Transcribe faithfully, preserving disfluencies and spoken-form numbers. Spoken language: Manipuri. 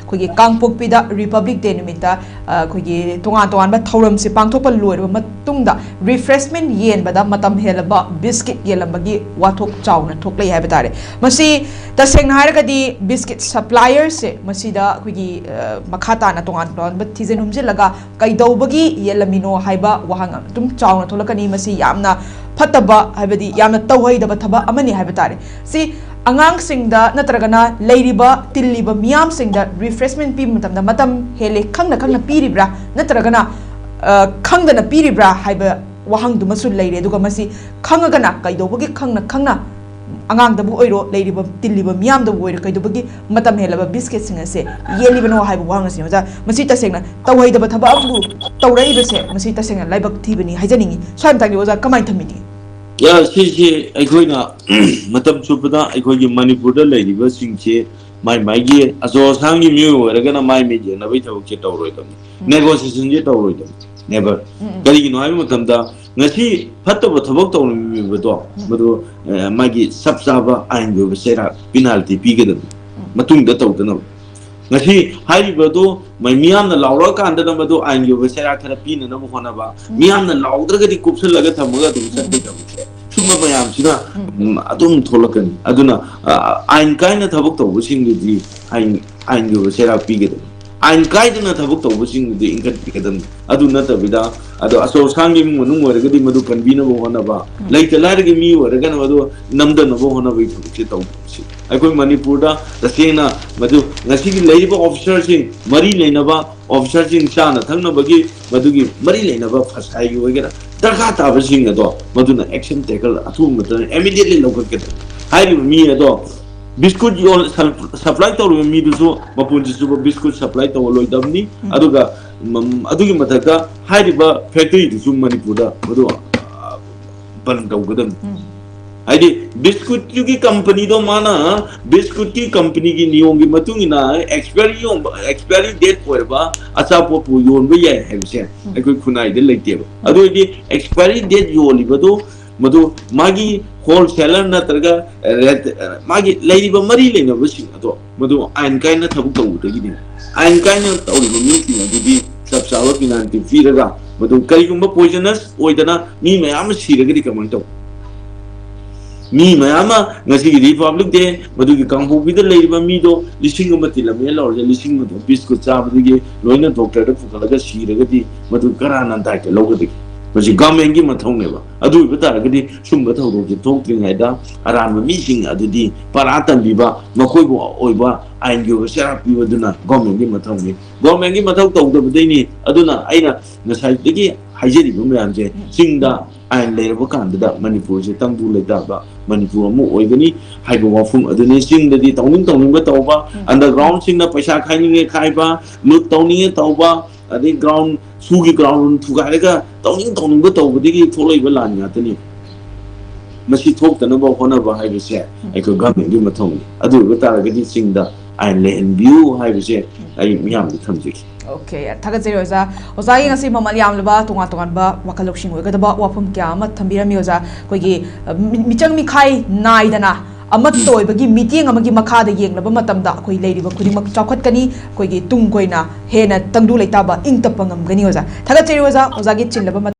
ꯑꯩꯈꯣꯏꯒꯤ ꯀꯥꯡꯄꯣꯛꯄꯤꯗ Republic Day ꯅꯨꯃꯤꯠꯇ, ꯑ, ꯑꯩꯈꯣꯏꯒꯤ ꯇꯣꯉꯥꯟ ꯇꯣꯉꯥꯟꯕ ꯊꯧꯔꯝꯁꯦ ꯄꯥꯡꯊꯣꯛꯄ ꯂꯣꯏꯔꯕ ꯃꯇꯨꯡꯗ refreshment ꯌꯦꯟꯕꯗ ꯃꯇꯝ ꯍꯦꯜꯂꯕ ꯕꯤꯁꯀꯤꯠ ꯌꯦꯜꯂꯝꯕꯒꯤ ꯋꯥꯊꯣꯛ ꯆꯥꯎꯅ ꯊꯣꯛꯂꯛꯏ ꯍꯥꯏꯕ ꯇꯥꯔꯦ꯫ ꯃꯁꯤ ꯇꯁꯦꯡꯅ ꯍꯥꯏꯔꯒꯗꯤ ꯕꯤꯁꯀꯤꯠ supplierꯁꯦ ꯃꯁꯤꯗ ꯑꯩꯈꯣꯏꯒꯤ, ꯑ, ꯃꯈꯥ ꯇꯥꯅ ꯇꯣꯉꯥꯟ ꯇꯣꯉꯥꯟꯕ ꯊꯤꯖꯤꯟ ꯍꯨꯝꯖꯤꯜꯂꯒ ꯀꯩꯗꯧꯕꯒꯤ ꯌꯦꯜꯂꯝꯃꯤꯅꯣ ꯍꯥꯏꯕ ꯋꯥꯍꯪ ꯑꯗꯨꯝ ꯆꯥꯎꯅ ꯊꯣꯛꯂꯛꯀꯅꯤ꯫ ꯃꯁꯤ ꯌꯥꯝꯅ ꯐꯠꯇꯕ, ꯍꯥꯏꯕꯗꯤ ꯌꯥꯝꯅ ꯇꯧꯍꯩꯗꯕ ꯊꯕꯛ ꯑꯃꯅꯤ ꯍꯥꯏꯕ ꯇꯥꯔꯦ꯫ ꯁꯤ ꯑꯉꯥꯡꯁꯤꯡꯗ ꯅꯠꯇ꯭ꯔꯒꯅ ꯂꯩꯔꯤꯕ, ꯇꯤꯜꯂꯤꯕ ꯃꯤꯌꯥꯝꯁꯤꯡꯗ refreshment ꯄꯤꯕ ꯃꯇꯝꯗ ꯃꯇꯝ ꯍꯦꯜꯂꯦ ꯈꯪꯅ ꯈꯪꯅ ꯄꯤꯔꯤꯕ꯭ꯔꯥ ꯅꯠꯇ꯭ꯔꯒꯅ, ꯑ, ꯈꯪꯗꯅ ꯄꯤꯔꯤꯕ꯭ꯔꯥ ꯍꯥꯏꯕ ꯋꯥꯍꯪꯗꯨꯃꯁꯨ ꯂꯩꯔꯦ꯫ ꯑꯗꯨꯒ ꯃꯁꯤ ꯈꯪꯉꯒꯅ ꯀꯩꯗꯧꯕꯒꯤ ꯈꯪꯅ ꯈꯪꯅ ꯑꯉꯥꯡꯗꯕꯨ ꯑꯣꯏꯔꯣ, ꯂꯩꯔꯤꯕ, ꯇꯤꯜꯂꯤꯕ ꯃꯤꯌꯥꯝꯗꯕꯨ ꯑꯣꯏꯔꯣ, ꯀꯩꯗꯧꯕꯒꯤ ꯃꯇꯝ ꯍꯦꯜꯂꯕ ꯕꯤꯁꯀꯤꯠꯁꯤꯡ ꯑꯁꯦ ꯌꯦꯜꯂꯤꯕꯅꯣ ꯍꯥꯏꯕ ꯋꯥꯍꯪ ꯑꯁꯤꯅꯤ꯫ ꯑꯣꯖꯥ, ꯃꯁꯤ ꯇꯁꯦꯡꯅ ꯇꯧꯍꯩꯗꯕ ꯊꯕꯛ ꯑꯃꯕꯨ ꯇꯧꯔꯛꯏꯕꯁꯦ, ꯃꯁꯤ ꯇꯁꯦꯡꯅ ꯂꯥꯏꯕꯛ ꯊꯤꯕꯅꯤ ꯍꯥꯏꯖꯅꯤꯡꯉꯤ꯫ ꯁ꯭ꯋꯥꯏ ꯃꯇꯥꯡꯗ ꯑꯣꯖꯥ ꯀꯃꯥꯏꯅ ꯊꯝꯕꯤꯒꯦ? ꯌꯥ, ꯁꯤꯁꯤ ꯑꯩꯈꯣꯏꯅ ꯃꯇꯝ ꯆꯨꯞꯄꯗ ꯑꯩꯈꯣꯏꯒꯤ ꯃꯅꯤꯄꯨꯔꯗ ꯂꯩꯔꯤꯕꯁꯤꯡꯁꯦ ꯃꯥꯏ ꯃꯥꯏꯒꯤ ꯑꯆꯧ ꯑꯁꯥꯡꯒꯤ ꯃꯤꯑꯣꯏ ꯑꯣꯏꯔꯒꯅ ꯃꯥꯏ ꯃꯤꯠ ꯌꯦꯡꯅꯕꯒꯤ ꯊꯕꯛꯁꯦ ꯇꯧꯔꯣꯏꯗꯕꯅꯤ꯫ ꯎꯝ. Negotiationꯁꯦ ꯇꯧꯔꯣꯏꯗꯕꯅꯤ꯫ Never. ꯎꯝ, ꯎꯝ. ꯀꯔꯤꯒꯤꯅꯣ ꯍꯥꯏꯕ ꯃꯇꯝꯗ ꯉꯁꯤ ꯐꯠꯇꯕ ꯊꯕꯛ ꯇꯧꯔꯝꯃꯤꯕꯗꯣ, ꯎꯝ. ꯃꯗꯨ, ꯑ, ꯃꯥꯒꯤ ꯆꯞ ꯆꯥꯕ ꯑꯥꯏꯟꯒꯤ ꯑꯣꯏꯕ ꯆꯩꯔꯥꯛ, penalty ꯄꯤꯒꯗꯕꯅꯤ꯫ ꯎꯝ. ꯃꯇꯨꯡꯗ ꯇꯧꯗꯅꯕ꯫ ꯉꯁꯤ ꯍꯥꯏꯔꯤꯕꯗꯣ ꯃ-, ꯃꯤꯌꯥꯝꯅ ꯂꯥꯎꯔꯛꯑꯀꯥꯟꯗꯅ ꯃꯗꯨ ꯑꯥꯏꯟꯒꯤ ꯑꯣꯏꯕ ꯆꯩꯔꯥꯛ ꯈꯔ ꯄꯤꯅꯅꯕ ꯍꯣꯠꯅꯕ, ꯎꯝ. ꯃꯤꯌꯥꯝꯅ ꯂꯥꯎꯗ꯭ꯔꯒꯗꯤ ꯀꯨꯞꯁꯜꯂꯒ ꯊꯝꯃꯒ ꯑꯗꯨꯝ ꯎꯝ. ꯆꯠꯄ ꯊꯕꯛꯁꯦ, ꯁꯨꯝꯕ ꯃꯌꯥꯝꯁꯤꯅ, ꯎꯝ. ꯎꯝ, ꯑꯗꯨꯝ ꯊꯣꯛꯂꯛꯀꯅꯤ꯫ ꯑꯗꯨꯅ, ꯑ, ꯑꯥꯏꯟ ꯀꯥꯏꯅ ꯊꯕꯛ ꯇꯧꯕꯁꯤꯡꯗꯨꯗꯤ ꯑꯥꯏꯟ, ꯑꯥꯏꯟꯒꯤ ꯑꯣꯏꯕ ꯆꯩꯔꯥꯛ ꯄꯤꯒꯗꯕꯅꯤ꯫ ꯑꯥꯏꯟ ꯀꯥꯏꯗꯅ ꯊꯕꯛ ꯇꯧꯕꯁꯤꯡꯗꯨꯗꯤ ꯏꯟꯈꯠꯄꯤꯒꯗꯕꯅꯤ꯫ ꯑꯗꯨ ꯅꯠꯇꯕꯤꯗ, ꯑꯗꯣ ꯑꯆꯧ ꯑꯁꯥꯡꯒꯤ ꯏꯃꯨꯡ ꯃꯅꯨꯡ ꯑꯣꯏꯔꯒꯗꯤ ꯃꯗꯨ ꯀꯟꯕꯤꯅꯕ ꯍꯣꯠꯅꯕ, ꯎꯝ. ꯂꯩꯇ ꯂꯥꯏꯔꯒꯤ ꯃꯤ ꯑꯣꯏꯔꯒꯅ ꯃꯗꯨ ꯅꯝꯗꯅꯕ ꯍꯣꯠꯅꯕꯒꯤ ꯊꯕꯛꯁꯦ ꯇꯧꯕꯁꯤ ꯑꯩꯈꯣꯏ ꯃꯅꯤꯄꯨꯔꯗ ꯇꯁꯦꯡꯅ ꯃꯗꯨ ꯉꯁꯤꯒꯤ ꯂꯩꯔꯤꯕ officerꯁꯤꯡ, ꯃꯔꯤ ꯂꯩꯅꯕ officerꯁꯤꯡ ꯆꯥꯅ ꯊꯛꯅꯕꯒꯤ ꯃꯗꯨꯒꯤ ꯃꯔꯤ ꯂꯩꯅꯕ ꯐꯁꯥꯏꯒꯤ ꯑꯣꯏꯒꯦꯔꯥ, ꯗꯔꯀꯥꯔ ꯇꯥꯕꯁꯤꯡ ꯑꯗꯣ ꯃꯗꯨꯅ action taken ꯑꯊꯨꯕ ꯃꯇꯝꯗ immediately ꯂꯧꯈꯠꯀꯗꯕꯅꯤ꯫ ꯍꯥꯏꯔꯤꯕ ꯃꯤ ꯑꯗꯣ ꯕꯤꯁꯀꯨꯠ ꯌꯣꯟ-, ꯁꯞ-, supply ꯇꯧꯔꯤꯕ ꯃꯤꯗꯨꯁꯨ ꯃꯄꯨꯟꯁꯤ ꯆꯨꯞꯄ ꯕꯤꯁꯀꯨꯠ supply ꯇꯧꯍꯜꯂꯣꯏꯗꯕꯅꯤ꯫ ꯎꯝ. ꯑꯗꯨꯒ, ꯎꯝ, ꯑꯗꯨꯒꯤ ꯃꯊꯛꯇ ꯍꯥꯏꯔꯤꯕ factoryꯗꯨꯁꯨ ꯃꯅꯤꯄꯨꯔꯗ ꯃꯗꯨ, ꯑ, ꯕꯟ ꯇꯧꯒꯗꯕꯅꯤ꯫ ꯎꯝ. ꯍꯥꯏꯗꯤ ꯕꯤꯁꯀꯨꯠꯇꯨꯒꯤ companyꯗꯣ ꯃꯥꯅ ꯕꯤꯁꯀꯨꯠꯀꯤ companyꯒꯤ ꯅꯤꯌꯣꯝꯒꯤ ꯃꯇꯨꯡ ꯏꯟꯅ expiry ꯌꯣꯟꯕ, expiry date ꯑꯣꯏꯔꯕ ꯑꯆꯥꯄꯣꯠꯄꯨ ꯌꯣꯟꯕ ꯌꯥꯏ ꯍꯥꯏꯕꯁꯦ ꯎꯝ. ꯑꯩꯈꯣꯏ ꯈꯨꯟꯅꯥꯏꯗ ꯂꯩꯇꯦꯕ꯫ ꯎꯝ. ꯑꯗꯨ ꯑꯣꯏꯔꯗꯤ expiry date ꯌꯣꯜꯂꯤꯕꯗꯨ ꯃꯗꯨ ꯃꯥꯒꯤ ꯍꯣꯜꯁꯦꯂꯔ ꯅꯠꯇ꯭ꯔꯒ ꯔꯦꯠ, ꯃꯥꯒꯤ ꯂꯩꯔꯤꯕ ꯃꯔꯤ ꯂꯩꯅꯕꯁꯤꯡ ꯑꯗꯣ ꯃꯗꯨ ꯑꯥꯏꯟ ꯀꯥꯏꯅ ꯊꯕꯛ ꯇꯧꯕꯗꯒꯤꯅꯤ꯫ ꯑꯥꯏꯟ ꯀꯥꯏꯅ ꯇꯧꯔꯤꯕ ꯃꯤꯁꯤꯡ ꯑꯗꯨꯗꯤ ꯆꯞ ꯆꯥꯕ ꯄꯤꯅꯥꯜꯇꯤ ꯄꯤꯔꯒ, ꯃꯗꯨ ꯀꯔꯤꯒꯨꯝꯕ ꯄꯣꯏꯖꯅꯁ ꯑꯣꯏꯗꯅ ꯃꯤ ꯃꯌꯥꯝ ꯑꯃ ꯁꯤꯔꯒꯗꯤ ꯀꯃꯥꯏꯅ ꯇꯧ? ꯃꯤ ꯃꯌꯥꯝ ꯑꯃ ꯉꯁꯤꯒꯤ ꯔꯤꯄꯕ꯭ꯂꯤꯛ ꯗꯦ, ꯃꯗꯨꯒꯤ ꯀꯥꯡꯍꯧꯕꯤꯗ ꯂꯩꯔꯤꯕ ꯃꯤꯗꯣ ꯂꯤꯁꯤꯡ ꯑꯃ ꯇꯤꯜꯂꯝꯃꯦ ꯂꯧꯔꯁꯦ, ꯂꯤꯁꯤꯡ ꯑꯃꯗꯣ ꯕꯤꯁꯀꯨꯠ ꯆꯥꯕꯗꯒꯤ ꯂꯣꯏꯅ ꯗꯣꯛꯇꯔꯗ ꯄꯨꯈꯠꯂꯒ ꯁꯤꯔꯒꯗꯤ ꯃꯗꯨ ꯀꯅꯥꯅ ꯗꯥꯏꯇ ꯂꯧꯒꯗꯒꯦ? ꯃꯁꯤ ꯒꯚꯔꯟꯃꯦꯟꯒꯤ ꯃꯊꯧꯅꯦꯕ꯫ ꯑꯗꯨ ꯑꯣꯏꯕ ꯇꯥꯔꯒꯗꯤ ꯁꯨꯝꯕ ꯊꯧꯗꯣꯛꯁꯦ ꯊꯣꯛꯇ꯭ꯔꯤꯉꯩꯗ ꯑꯔꯥꯟꯕ ꯃꯤꯁꯤꯡ ꯑꯗꯨꯗꯤ ꯄꯔꯥ ꯇꯝꯕꯤꯕ, ꯃꯈꯣꯏꯕꯨ ꯑꯣꯏꯕ ꯑꯥꯏꯟꯒꯤ ꯑꯣꯏꯕ ꯆꯩꯔꯥꯛ ꯄꯤꯕꯗꯨꯅ ꯒꯚꯔꯟꯃꯦꯟꯒꯤ ꯃꯊꯧꯅꯤ꯫ ꯒꯚꯔꯟꯃꯦꯟꯒꯤ ꯃꯊꯧ ꯇꯧꯗꯕꯗꯩꯅꯤ꯫ ꯑꯗꯨꯅ ꯑꯩꯅ ꯉꯁꯥꯏꯗꯒꯤ ꯍꯥꯏꯖꯔꯤꯕ ꯃꯌꯥꯝꯁꯦ, ꯆꯤꯡꯗ ꯑꯥꯏꯟ ꯂꯩꯔꯕ ꯀꯥꯟꯗꯨꯗ ꯃꯅꯤꯄꯨꯔꯁꯦ ꯇꯪꯗꯨ ꯂꯩꯇꯥꯕ ꯃꯅꯤꯄꯨꯔ ꯑꯃ ꯑꯣꯏꯒꯅꯤ ꯍꯥꯏꯕ ꯋꯥꯐꯝ ꯑꯗꯨꯅꯤ꯫ ꯆꯤꯡꯗꯗꯤ ꯇꯧꯅꯤꯡ ꯇꯧꯅꯤꯡꯕ ꯇꯧꯕ, ꯑꯟꯗꯔꯒ꯭ꯔꯥꯎꯟꯁꯤꯡꯅ ꯄꯩꯁꯥ ꯈꯥꯏꯅꯤꯡꯉꯦ ꯈꯥꯏꯕ, ꯂꯨꯠ ꯇꯧꯅꯤꯡꯉꯦ ꯇꯧꯕ, ꯑꯗꯩ ꯒ꯭ꯔꯥꯎꯟ, ꯁꯨꯒꯤ ꯒ꯭ꯔꯥꯎꯟ ꯊꯨꯒꯥꯏꯔꯒ ꯇꯧꯅꯤꯡ ꯇꯧꯅꯤꯡꯕ ꯇꯧꯕꯗꯒꯤ ꯊꯣꯛꯂꯛꯏꯕ ꯂꯥꯟ ꯉꯥꯛꯇꯅꯤ꯫ ꯃꯁꯤ ꯊꯣꯛꯇꯅꯕ ꯍꯣꯠꯅꯕ ꯍꯥꯏꯕꯁꯦ ꯑꯩꯈꯣꯏ ꯒꯚꯔꯟꯃꯦꯟꯒꯤ ꯃꯊꯧꯅꯤ꯫ ꯑꯗꯨ ꯑꯣꯏꯕ ꯇꯥꯔꯒꯗꯤ ꯆꯤꯡꯗ ꯑꯥꯏꯟ ꯂꯩꯍꯟꯕꯤꯌꯨ ꯍꯥꯏꯕꯁꯦ ꯑꯩ ꯃꯤꯌꯥꯝꯗ ꯊꯝꯖꯒꯦ꯫ ꯑꯣꯀꯦ, ꯊꯥꯒꯠꯆꯔꯤ ꯑꯣꯖꯥ꯫ ꯑꯣꯖꯥꯒꯤ ꯉꯁꯤ ꯃꯃꯜ ꯌꯥꯝꯂꯕ ꯇꯣꯉꯥꯟ ꯇꯣꯉꯥꯟꯕ ꯋꯥꯈꯜ ꯂꯧꯁꯤꯡ ꯑꯣꯏꯒꯗꯕ ꯋꯥꯐꯝ ꯀꯌꯥ ꯑꯃ ꯊꯝꯕꯤꯔꯝꯃꯤ ꯑꯣꯖꯥ꯫ ꯑꯩꯈꯣꯏꯒꯤ, ꯑ, ꯃꯤ-, ꯃꯤꯆꯪ ꯃꯤꯈꯥꯏ ꯅꯥꯏꯗꯅ ꯑꯃꯠꯇ ꯑꯣꯏꯕꯒꯤ ꯃꯤꯠꯌꯦꯡ ꯑꯃꯒꯤ ꯃꯈꯥꯗ ꯌꯦꯡꯂꯕ ꯃꯇꯝꯗ ꯑꯩꯈꯣꯏ ꯂꯩꯔꯤꯕ ꯈꯨꯗꯤꯡꯃꯛ ꯆꯥꯎꯈꯠꯀꯅꯤ, ꯑꯩꯈꯣꯏꯒꯤ ꯇꯨꯡ ꯀꯣꯏꯅ ꯍꯦꯟꯅ ꯇꯪꯗꯨ ꯂꯩꯇꯥꯕ ꯏꯪ ꯇꯞꯄ ꯉꯝꯒꯅꯤ ꯑꯣꯖꯥ꯫ ꯊꯥꯒꯠꯆꯔꯤ ꯑꯣꯖꯥ, ꯑꯣꯖꯥꯒꯤ ꯆꯤꯜꯂꯕ ꯃꯇꯝ